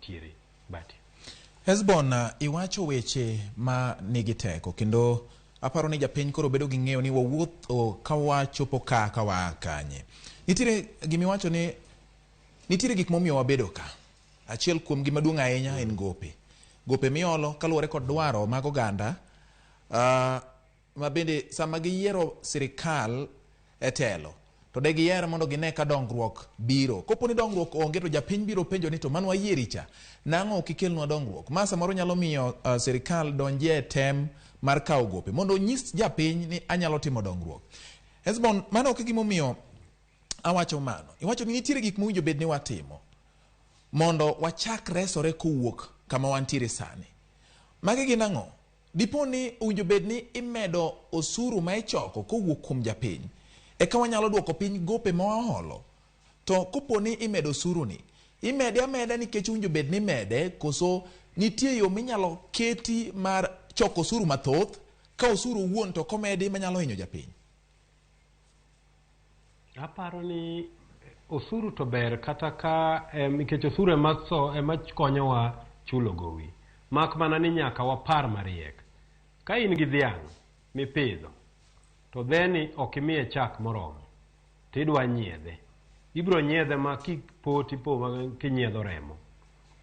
wantiere bati. Hesbon, iwacho weche ma nigi teko kendo aparo ni japiny koro bedo gi ng'eyo ni wawuotho ka wachopo ka ka waa kanye. Nitiere gimiwacho ni nitiere gik momiyo wabedo ka. Achiel kuom gi maduong' ahinya en gope. Gope miolo kaluwore kod dwaro mag oganda ma bende sama giyiero sirikal e telo to de giyier mondo gine ka dongruok biro. Kopo ni dongruok onge to japiny biro penjo ni to mano wayieri cha, nang'o ok ikelnwa dongruok? Ma samoro nyalo miyo sirikal donjie e tem mar kawo gope mondo onyis japiny ni anyalo timo dongruok. Hesbon, mano ok e gimomiyo awacho mano. Iwacho ni nitiere gik mowinjo bed ni watimo mondo wachak resore kowuok kama wantiere sani. Magi gin ang'o? Dipo ni owinjo bed ni imedo osuru ma ichoko kowuok kuom japiny, eka wanyalo duoko piny gope ma waholo. To kopo ni imedo osuru ni, imede ameda nikech owinjo bed ni imede, koso nitie yo minyalo keti mar choko osuru mathoth, ka osuru owuon to komedi manyalo hinyo japiny? Aparo ni osuru to ber kata ka nikech osuru ema so ema konyowa chulo gowi. Mak mana ni nyaka wapar mariek. Ka in gi dhiang' mipidho, to dheni ok imiye chak moromo, tidwa nyiedhe. Ibiro nyiedhe ma kipo tipo ma kinyiedho remo.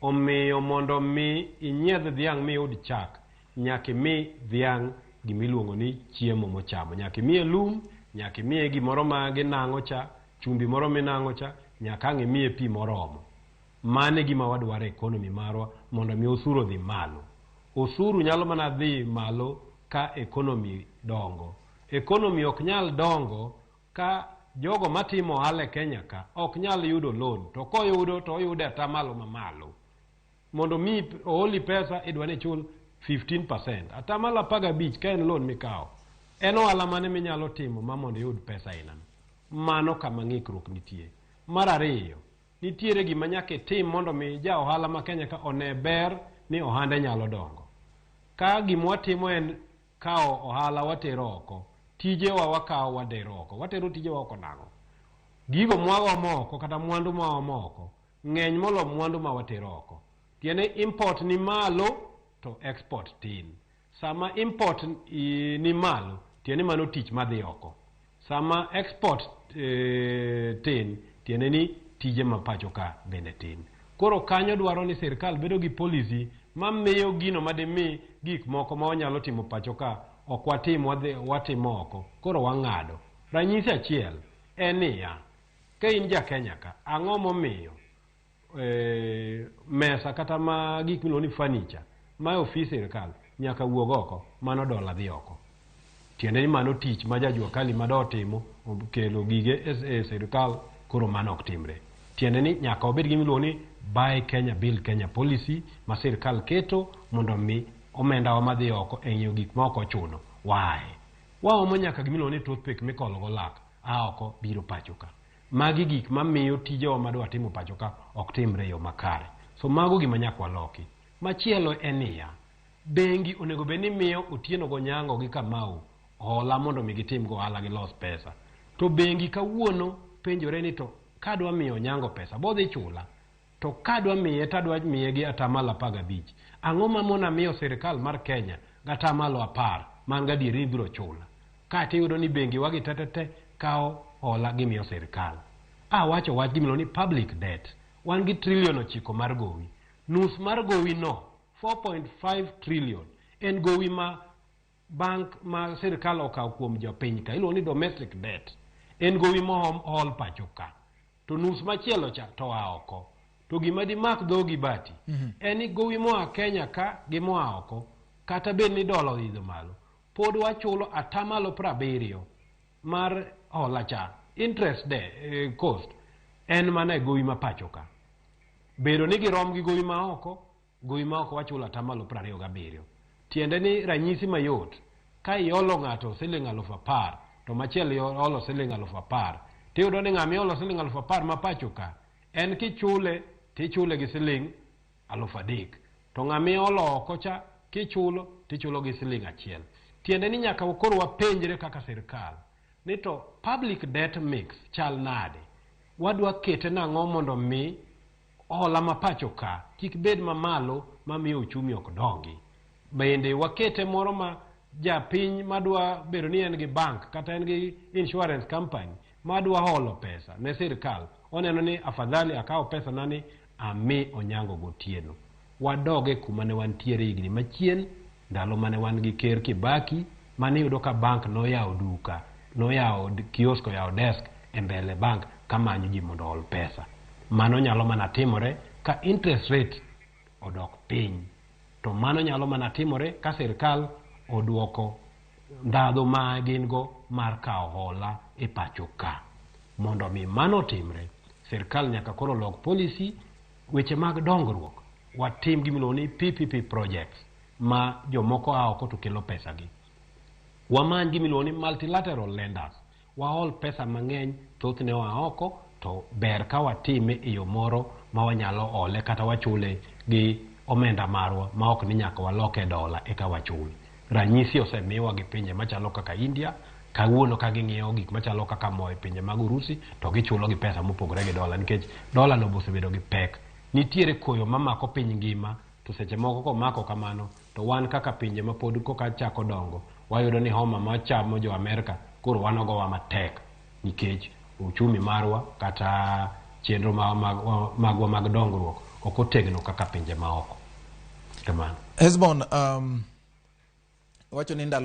Omiyo mondo mi inyiedh dhiang' miyud chak, nyaka imi dhiang' gimiluongo ni chiemo mochamo. Nyaka imiye lum, nyaka imiye gimoro ma ginang'o cha, chumbi moro minang'o cha, nyaka ang' imiye pi moromo. Mano e gima wadwaro e economy marwa mondo mi osuru odhi malo. Osuru nyalo mana dhi malo ka economy dongo. Economy ok nyal dongo ka jogo matimo ohala e Kenya ka ok nyal yudo loan, to koyudo to oyudo e atamalo mamalo. Mondo mi ooli pesa idwa ni ichul 15%, atamalo 15 ka en loan mikawo. En ohala mane minyalo timo ma mondo iyud pesa ainano? Mano kama ng'ikruok nitie. Mar ariyo, nitiere gima nyaka itim mondo mi ja ohala ma Kenya ka one ber ni ohande nyalo dongo. Ka gima watimo en kawo ohala watero oko, tijewa wakawo watero oko. Watero tijewa oko nang'o? Gigo mwaomo oko kata mwandu mwaomo oko ng'eny molo mwandu ma watero oko. Tiende import ni malo to export tin. Sama import ni malo, tiende mano tich madhi oko. Sama export tin, tiende ni tije ma pacho ka bende tin. Koro kanyo dwaro ni sirkal bedo gi policy mamiyo gino madimi gik moko ma wanyalo timo pacho ka ok watim watimo oko. Koro wang'ado. Ranyisi achiel en niya, ka in ja Kenya ka, ang'o momiyo mesa kata ma gik miluongo ni furniture ma e ofis sirkal nyaka wuog oko, mano dola dhi oko. Tiende ni mano tich ma jajua kali ma do timo, kelo gige e sirkal, koro mano ok timre. Tiende ni nyaka wabed gi miluongo ni Buy Kenya Build Kenya policy ma sirkal keto mondo mi omenda wa madhi oko e ng'iewo gik ma ok ochuno waaye. Waomo nyaka gimiluongo ni toothpick mikolo go lak a oko biro pacho ka. Magi gik mamiyo tijewa madwa timo pacho ka ok timre e yo makare. So mago gima nyaka waloki. Machielo en niya, bengi onego bed ni miyo Otieno Gonyango gi Kamau hola mondo mi gitim go ohala gilos pesa. To bengi kawuono penjore ni to kadwa miyo Onyango pesa bodhi chula, to kadwa miye tadwa miye gi atamalo 15. Ang'o mamona miyo sirikal mar Kenya gi atamalo 10 man gadieri ni biro chula? Kae tiyudo ni bengi wagi te te te kawo hola gimiyo sirikal. Awacho wach gimiluongo ni public debt. Wan gi trillion 9 mar gowi. Nus mar gowi no, 4.5 trillion, en gowi ma bank ma sirikal okawo kuom jopiny ka, iluongo ni domestic debt. En gowi mohol pacho ka. To nus machielo cha to oa oko. To gima dimak dhogi bati, en ni gowi moa Kenya ka gi moa oko, kata bed ni dola oidho malo, pod wachulo atamalo 70 mar hola cha, interest de cost, en mana e gowi ma pacho ka. Bedo ni girom gi gowi ma oko, gowi ma oko wachulo atamalo 27. Tiende ni ranyisi mayot, ka iolo ng'ato siling 10,000, to machielo iolo siling 10,000, tiyudo ni ng'ama iolo siling 10,000 ma pacho ka, en kichule, tichule gi siling 3,000. To ng'ama iolo oko cha, kichulo, tichulo gi siling 1. Tiende ni nyaka koro wapenjre kaka sirkal, ni to public debt mix chal nade? Wadwa kete nang'o mondo mi Hola ma pacho ka kik bed mamalo mamiyo uchumi ok dongi. Bende wakete moro ma japiny madwa bedo ni en gi bank kata en gi insurance company madwa holo pesa ne sirkal oneno ni afadhali akaw pesa na ni ami Onyango Gotieno. Wadog e kuma ne wantiere higni machien, ndalo mane wan gi Ker Kibaki, mane iyudo ka bank noyawo duka, noyawo kiosk, oyawo desk e mbele bank kamanyo ji mondo ool pesa. Mano nyalo mana timore ka interest rate odok piny. To mano nyalo mana timore ka sirkal oduoko ndhadhu ma gin go mar kawo hola e pacho ka. Mondo mi mano otimre, sirkal nyaka koro lok policy weche mag dongruok. Watim gimiluongo ni PPP projects ma jomoko a oko to kelo pesa gi. Wamany gimiluongo ni multilateral lenders. Wahol pesa mang'eny, thothne oa oko, to ber ka watime e yo moro ma wanyalo ole kata wachule gi omenda marwa ma ok ni nyaka waloke dola eka wachul. Ranyisi osemiwa gi pinje machalo kaka India, kawuono ka ging'iewo gik machalo kaka mo e pinje mag Urusi to gichulo gi pesa mopogore gi dola nikech dola no osebedo gi pek. Nitiere koyo mamako piny ngima to seche moko komako kamano to wan kaka pinje mapod koka chako dongo wayudo ni homa machamo jo Amerka koro wan ogowa matek nikech uchumi marwa kata chenro magwa mag dongruok ok otegno kaka pinje maoko. Kamano. Hesbon, wacho ni ndalo